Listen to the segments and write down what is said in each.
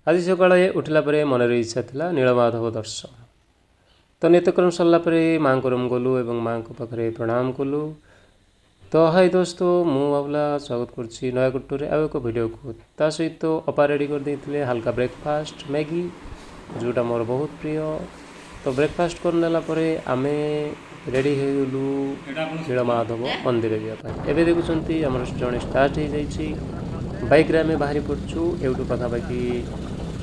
ଆଜି ସକାଳେ ଉଠିଲା ପରେ ମନରେ ଇଚ୍ଛା ଥିଲା ନୀଳମାଧବ ଦର୍ଶନ। ତ ନିତ୍ୟକର୍ମ ସରିଲା ପରେ ମାଆଙ୍କ ରୁମ୍ ଗଲୁ ଏବଂ ମାଆଙ୍କ ପାଖରେ ପ୍ରଣାମ କଲୁ। ତ ହାଇ ଦୋସ୍ତ, ମୁଁ ବାବୁଲା ସ୍ୱାଗତ କରୁଛି ନୟାଗଡ଼ ଟୁରେ ଆଉ ଏକ ଭିଡ଼ିଓକୁ। ତା ସହିତ ଅପା ରେଡ଼ି କରିଦେଇଥିଲେ ହାଲକା ବ୍ରେକଫାଷ୍ଟ, ମ୍ୟାଗି, ଯେଉଁଟା ମୋର ବହୁତ ପ୍ରିୟ। ତ ବ୍ରେକଫାଷ୍ଟ କରିନେଲା ପରେ ଆମେ ରେଡ଼ି ହେଇଗଲୁ ନୀଳମାଧବ ମନ୍ଦିର ଯିବା ପାଇଁ। ଏବେ ଦେଖୁଛନ୍ତି, ଆମର ଜର୍ଣ୍ଣି ଷ୍ଟାର୍ଟ ହେଇଯାଇଛି। ବାଇକ୍ରେ ଆମେ ବାହାରି ପଡ଼ୁଛୁ। ଏଇଠୁ ପାଖାପାଖି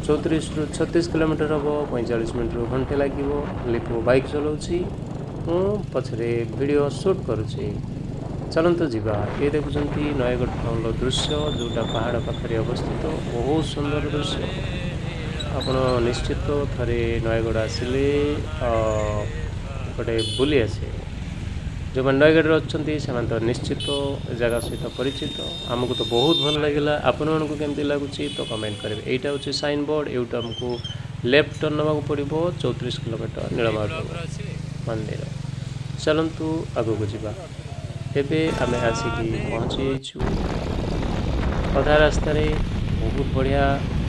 34ରୁ 36 କିଲୋମିଟର ହେବ। 45 ମିନିଟ୍ରୁ ଘଣ୍ଟେ ଲାଗିବ। ଲିପୁ ବାଇକ୍ ଚଲାଉଛି, ମୁଁ ପଛରେ ଭିଡ଼ିଓ ସୁଟ୍ କରୁଛି। ଚାଲନ୍ତୁ ଯିବା। ଏ ଦେଖୁଛନ୍ତି ନୟାଗଡ଼ ଟାଉନର ଦୃଶ୍ୟ, ଯେଉଁଟା ପାହାଡ଼ ପାଖରେ ଅବସ୍ଥିତ। ବହୁତ ସୁନ୍ଦର ଦୃଶ୍ୟ। ଆପଣ ନିଶ୍ଚିତ ଥରେ ନୟାଗଡ଼ ଆସିଲେ ଏପଟେ ବୁଲି ଆସିବେ। ଯେଉଁମାନେ ନୟାଗଡ଼ରେ ଅଛନ୍ତି, ସେମାନେ ତ ନିଶ୍ଚିତ ଏ ଜାଗା ସହିତ ପରିଚିତ। ଆମକୁ ତ ବହୁତ ଭଲ ଲାଗିଲା। ଆପଣମାନଙ୍କୁ କେମିତି ଲାଗୁଛି ତ କମେଣ୍ଟ କରିବେ। ଏଇଟା ହେଉଛି ସାଇନ୍ ବୋର୍ଡ଼। ଏଇଠୁ ଆମକୁ ଲେଫ୍ଟ ଟର୍ନ ନେବାକୁ ପଡ଼ିବ, 34 କିଲୋମିଟର ନୀଳମାଧବ ମନ୍ଦିର। ଚାଲନ୍ତୁ ଆଗକୁ ଯିବା। ଏବେ ଆମେ ଆସିକି ପହଞ୍ଚି ଯାଇଛୁ ଅଧା ରାସ୍ତାରେ। ବହୁତ ବଢ଼ିଆ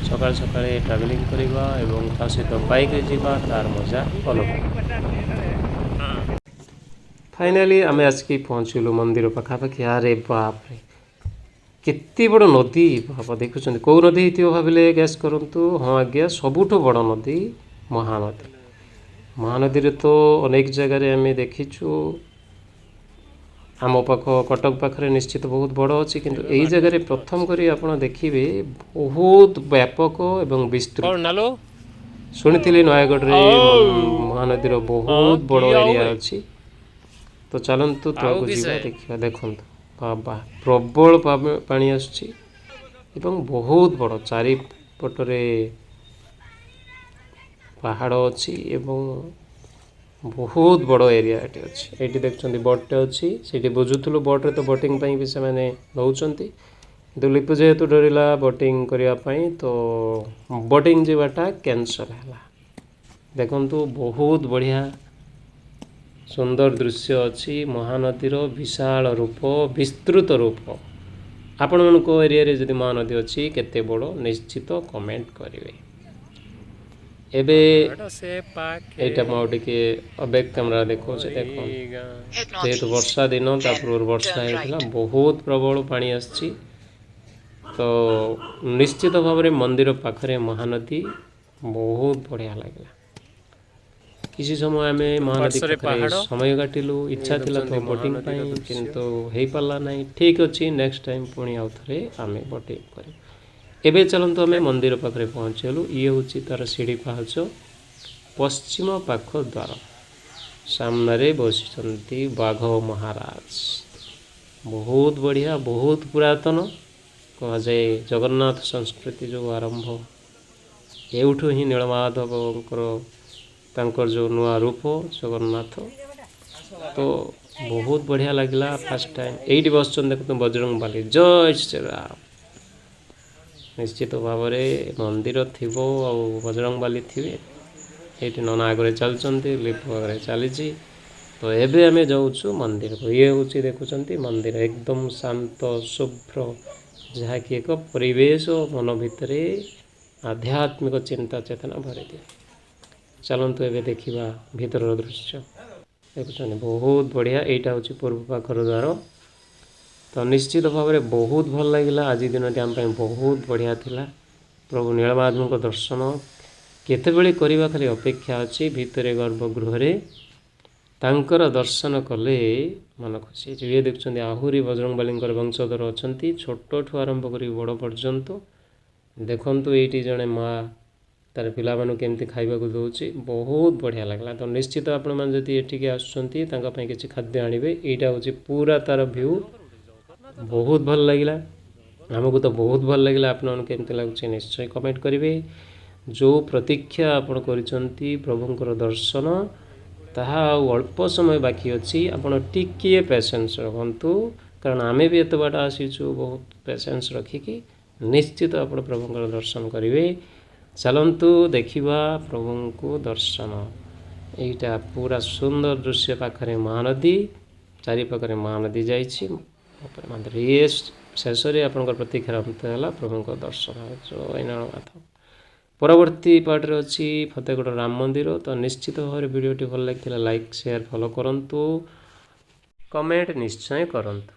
ସକାଳେ ସକାଳେ ଟ୍ରାଭେଲିଂ କରିବା ଏବଂ ତା ସହିତ ବାଇକ୍ରେ ଯିବା, ତାର ମଜା ଅଲଗା। ଫାଇନାଲି ଆମେ ଆସିକି ପହଞ୍ଚିଲୁ ମନ୍ଦିର ପାଖାପାଖି। ଆରେ ବାପରେ, କେତେ ବଡ଼ ନଦୀ! ବାବା, ଦେଖୁଛନ୍ତି, କେଉଁ ନଦୀ ହେଇଥିବ ଭାବିଲେ ଗେସ୍ କରନ୍ତୁ। ହଁ ଆଜ୍ଞା, ସବୁଠୁ ବଡ଼ ନଦୀ ମହାନଦୀ। ମହାନଦୀରେ ତ ଅନେକ ଜାଗାରେ ଆମେ ଦେଖିଛୁ। ଆମ ପାଖ କଟକ ପାଖରେ ନିଶ୍ଚିତ ବହୁତ ବଡ଼ ଅଛି, କିନ୍ତୁ ଏଇ ଜାଗାରେ ପ୍ରଥମ କରି ଆପଣ ଦେଖିବେ ବହୁତ ବ୍ୟାପକ ଏବଂ ବିସ୍ତୃତ। କ'ଣ ନାଲୁ? ଶୁଣିଥିଲି ନୟାଗଡ଼ରେ ମହାନଦୀର ବହୁତ ବଡ଼ ଏରିଆ ଅଛି। ତ ଚାଲନ୍ତୁ ତଳକୁ କିସେ? ଯିବା, ଦେଖିବା। ଦେଖନ୍ତୁ ବାବା, ପ୍ରବଳ ପାଣି ଆସୁଛି ଏବଂ ବହୁତ ବଡ଼। ଚାରିପଟରେ ପାହାଡ଼ ଅଛି ଏବଂ ବହୁତ ବଡ଼ ଏରିଆ ଏଠି ଅଛି। ଏଇଠି ଦେଖୁଛନ୍ତି, ବୋଟ୍ଟେ ଅଛି। ସେଇଠି ବୁଝୁଥିଲୁ, ବୋଟ୍ରେ ତ ବୋଟିଂ ପାଇଁ ବି ସେମାନେ ନେଉଛନ୍ତି, କିନ୍ତୁ ଲିପୁ ଯେହେତୁ ଡରିଲା ବୋଟିଂ କରିବା ପାଇଁ, ତ ବୋଟିଂ ଯିବାଟା କ୍ୟାନସଲ୍ ହେଲା। ଦେଖନ୍ତୁ, ବହୁତ ବଢ଼ିଆ ସୁନ୍ଦର ଦୃଶ୍ୟ ଅଛି, ମହାନଦୀର ବିଶାଳ ରୂପ, ବିସ୍ତୃତ ରୂପ। ଆପଣମାନଙ୍କ ଏରିଆରେ ଯଦି ମହାନଦୀ ଅଛି, କେତେ ବଡ଼, ନିଶ୍ଚିତ କମେଣ୍ଟ କରିବେ। ଏବେ ସେ ପାଖେ ଏଇଟା ମୁଁ ଆଉ ଟିକେ ବ୍ୟାକ୍ କ୍ୟାମେରା ଦେଖାଉଛି, ଦେଖନ୍ତୁ। ଯେହେତୁ ବର୍ଷା ଦିନ, ତା ପୂର୍ବରୁ ବର୍ଷା ହେଇଥିଲା, ବହୁତ ପ୍ରବଳ ପାଣି ଆସିଛି। ତ ନିଶ୍ଚିତ ଭାବରେ ମନ୍ଦିର ପାଖରେ ମହାନଦୀ ବହୁତ ବଢ଼ିଆ ଲାଗିଲା। କିଛି ସମୟ ଆମେ ମହାନଦୀ ପାର୍ଶ୍ୱରେ ପାଖରେ ପାହାଡ଼। ସମୟ କାଟିଲୁ। ଇଚ୍ଛା ଥିଲା ତ ଦେଖୁଛନ୍ତି ବୋଟିଂ ମହାନଦୀର ପାଇଁ, ଦୃଶ୍ୟ। କିନ୍ତୁ ହେଇପାରିଲା ନାହିଁ। ଠିକ୍ ଅଛି, ନେକ୍ସଟ ଟାଇମ୍ ପୁଣି ଆଉ ଥରେ ଆମେ ବୋଟିଂ କରିବୁ। ଏବେ ଚାଲନ୍ତୁ, ଆମେ ମନ୍ଦିର ପାଖରେ ପହଞ୍ଚିଗଲୁ। ଇଏ ହେଉଛି ତାର ସିଢ଼ି ପାହାଚ, ପଶ୍ଚିମ ପାଖ ଦ୍ୱାର। ସାମ୍ନାରେ ବସିଛନ୍ତି ବାଘ ମହାରାଜ। ବହୁତ ବଢ଼ିଆ, ବହୁତ ପୁରାତନ। କୁହାଯାଏ ଜଗନ୍ନାଥ ସଂସ୍କୃତି ଯେଉଁ ଆରମ୍ଭ ଏଉଠୁ ହିଁ, ନୀଳମାଧବଙ୍କର ତାଙ୍କର ଯେଉଁ ନୂଆ ରୂପ ଜଗନ୍ନାଥ। ତ ବହୁତ ବଢ଼ିଆ ଲାଗିଲା ଫାର୍ଷ୍ଟ ଟାଇମ୍। ଏଇଠି ବସିଛନ୍ତି ଦେଖନ୍ତୁ ବଜରଙ୍ଗବାଲି। ଜୟ ଶ୍ରୀରାମ। ନିଶ୍ଚିତ ଭାବରେ ମନ୍ଦିର ଥିବ ଆଉ ବଜରଙ୍ଗବାଲି ଥିବେ। ଏଇଠି ନନା ଆଗରେ ଚାଲୁଛନ୍ତି, ଲିପୁ ଆଗରେ ଚାଲିଛି। ତ ଏବେ ଆମେ ଯାଉଛୁ ମନ୍ଦିରକୁ। ଇଏ ହେଉଛି ଦେଖୁଛନ୍ତି ମନ୍ଦିର, ଏକଦମ ଶାନ୍ତ ଶୁଭ୍ର, ଯାହାକି ଏକ ପରିବେଶ ମନ ଭିତରେ ଆଧ୍ୟାତ୍ମିକ ଚିନ୍ତା ଚେତନା ଭରିଦିଏ। ଚାଲନ୍ତୁ ଏବେ ଦେଖିବା ଭିତରର ଦୃଶ୍ୟ। ଦେଖୁଛନ୍ତି, ବହୁତ ବଢ଼ିଆ। ଏଇଟା ହେଉଛି ପୂର୍ବ ପାଖର ଦ୍ୱାର। ତ ନିଶ୍ଚିତ ଭାବରେ ବହୁତ ଭଲ ଲାଗିଲା। ଆଜି ଦିନଟି ଆମ ପାଇଁ ବହୁତ ବଢ଼ିଆ ଥିଲା। ପ୍ରଭୁ ନୀଳମାଧବଙ୍କ ଦର୍ଶନ କେତେବେଳେ କରିବା, ଖାଲି ଅପେକ୍ଷା ଅଛି। ଭିତରେ ଗର୍ଭଗୃହରେ ତାଙ୍କର ଦର୍ଶନ କଲେ ମନ ଖୁସି ହେଇଯିବ। ଇଏ ଦେଖୁଛନ୍ତି, ଆହୁରି ବଜରଙ୍ଗବାଲୀଙ୍କର ବଂଶଧର ଅଛନ୍ତି, ଛୋଟଠୁ ଆରମ୍ଭ କରି ବଡ଼ ପର୍ଯ୍ୟନ୍ତ। ଦେଖନ୍ତୁ, ଏଇଠି ଜଣେ ମା ତାର ପିଲାମାନଙ୍କୁ କେମିତି ଖାଇବାକୁ ଦେଉଛି। ବହୁତ ବଢ଼ିଆ ଲାଗିଲା। ତ ନିଶ୍ଚିତ ଆପଣମାନେ ଯଦି ଏଠିକି ଆସୁଛନ୍ତି, ତାଙ୍କ ପାଇଁ କିଛି ଖାଦ୍ୟ ଆଣିବେ। ଏଇଟା ହେଉଛି ପୁରା ତାର ଭ୍ୟୁ। ବହୁତ ଭଲ ଲାଗିଲା। ଆମକୁ ତ ବହୁତ ଭଲ ଲାଗିଲା। ଆପଣମାନଙ୍କୁ କେମିତି ଲାଗୁଛି, ନିଶ୍ଚୟ କମେଣ୍ଟ କରିବେ। ଯେଉଁ ପ୍ରତୀକ୍ଷା ଆପଣ କରିଛନ୍ତି ପ୍ରଭୁଙ୍କର ଦର୍ଶନ, ତାହା ଆଉ ଅଳ୍ପ ସମୟ ବାକି ଅଛି। ଆପଣ ଟିକିଏ ପେସେନ୍ସ ରଖନ୍ତୁ, କାରଣ ଆମେ ବି ଏତେ ବାଟ ଆସିଛୁ ବହୁତ ପେସେନ୍ସ ରଖିକି। ନିଶ୍ଚିତ ଆପଣ ପ୍ରଭୁଙ୍କର ଦର୍ଶନ କରିବେ। ଚାଲନ୍ତୁ ଦେଖିବା ପ୍ରଭୁଙ୍କୁ ଦର୍ଶନ। ଏଇଟା ପୁରା ସୁନ୍ଦର ଦୃଶ୍ୟ। ପାଖରେ ମହାନଦୀ, ଚାରିପାଖରେ ମହାନଦୀ ଯାଇଛି, ଉପରେ ମନ୍ଦିର। ଇଏ ଶେଷରେ ଆପଣଙ୍କର ପ୍ରତୀକ୍ଷାର ଅନ୍ତ ହେଲା, ପ୍ରଭୁଙ୍କ ଦର୍ଶନ। ଜୟ ନୀଳମାଧବ। ପରବର୍ତ୍ତୀ ପାର୍ଟରେ ଅଛି ଫତେଗଡ଼ ରାମ ମନ୍ଦିର। ତ ନିଶ୍ଚିତ ଭାବରେ ଭିଡ଼ିଓଟି ଭଲ ଲାଗିଥିଲା ଲାଇକ୍, ସେୟାର, ଫଲୋ କରନ୍ତୁ, କମେଣ୍ଟ ନିଶ୍ଚୟ କରନ୍ତୁ।